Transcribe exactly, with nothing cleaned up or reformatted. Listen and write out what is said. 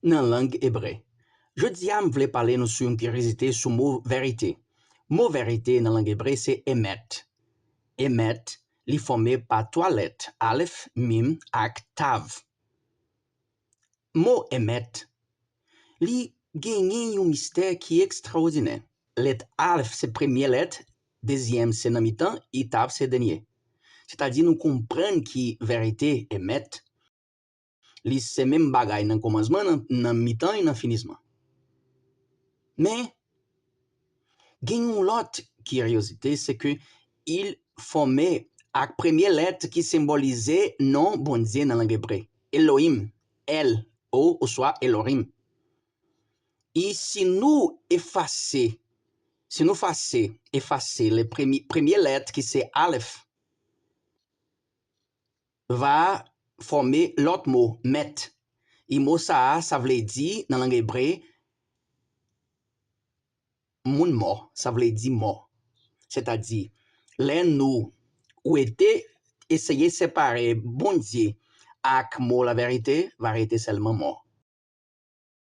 nan lang ebre. Jodi a, m vle pale nou sou yon kiryozite sou mo verite. Mo verite nan lang ebre se emet. Emet, li fòme pa twa lèt, alef, mim ak tav. Mo emet, li genyen yon mistè ki ekstraòdinè. Lèt alef se premye lèt, dezyèm se nan mitan, e tav se dènye. Sètadi nou konprann ki verite emet, li se menm bagay nan kòmansman, nan, nan mitan e nan finisman. Men, gen yon lòt kiryozite, se ke il fòme ak premye lèt ki senbolize non Bondye nan lang ebre, Elohim, El, O, oswa Elohim. E si nou efase, si nou fase, efase le premye, premye lèt ki se alef, va fòme lòt mo, mèt. E mo sa a, sa vle di, nan lang ebre, moun mò, sa vle di mò. Sètadi, lè nou wete, eseye separe Bondye ak mo laverite, va rete sèlman mò.